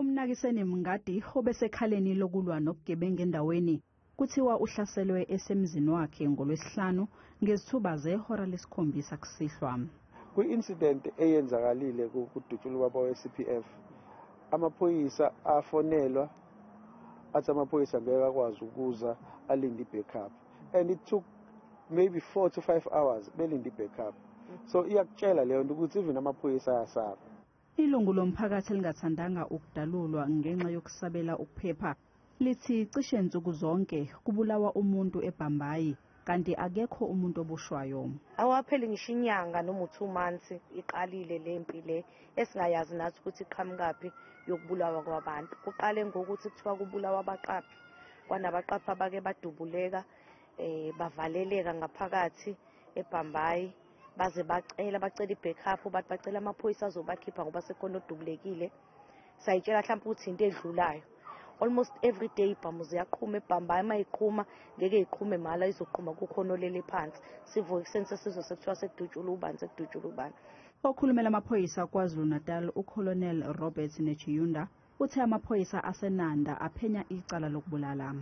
UMnakiseni Mngadi, obesekhaleni lokulwa nobugebengu endaweni, kuthiwa uhlaselwe esemzini wakhe ngoLwesihlanu ngezithuba zehora lesikhombisa kusihlwa. Kwi-incident eyenzakalile kudutshulwa ubaba we-CPF, amaphoyisa afonelwa, athi amaphoyisa ngeke akwazi ukuza, alinde i-backup, and it took maybe 4 to 5 hours belinde i-backup. So iyakutshela leyo nto ukuthi even amaphoyisa ayasaba. Ilungu lomphakathi elingathandanga ukudalulwa ngenxa yokusabela ukuphepha lithi cishe nsuku zonke kubulawa umuntu eBhambayi, kanti akekho umuntu oboshwayo. Awapheli ngisho inyanga noma u-2 months iqalile le mpi le esingayazi nathi ukuthi iqhamukaphi yokubulawa kwabantu. Kuqale ngokuthi kuthiwa kubulawa abaqaphi, kwanabaqaphi abake badubuleka, bavaleleka ngaphakathi eBhambayi, baze bacela i-backup, bathi bacela amaphoyisa azobakhipha ngoba sekhona odubulekile. Sayitshela mhlawumbe ukuthi into edlulayo. Almost every day ibhamu ziyaqhuma eBhambayi. Uma iqhuma ngeke iqhume mala, izoqhuma kukhona olele phansi. Sivuke ekuseni sesizwe sekuthiwa sekudutshulwa ubani, sekudutshulwa ubani. Okhulumela amaphoyisa KwaZulu-Natal, uColonel Robert Netshiunda, uthe amaphoyisa aseNanda aphenya icala lokubulala.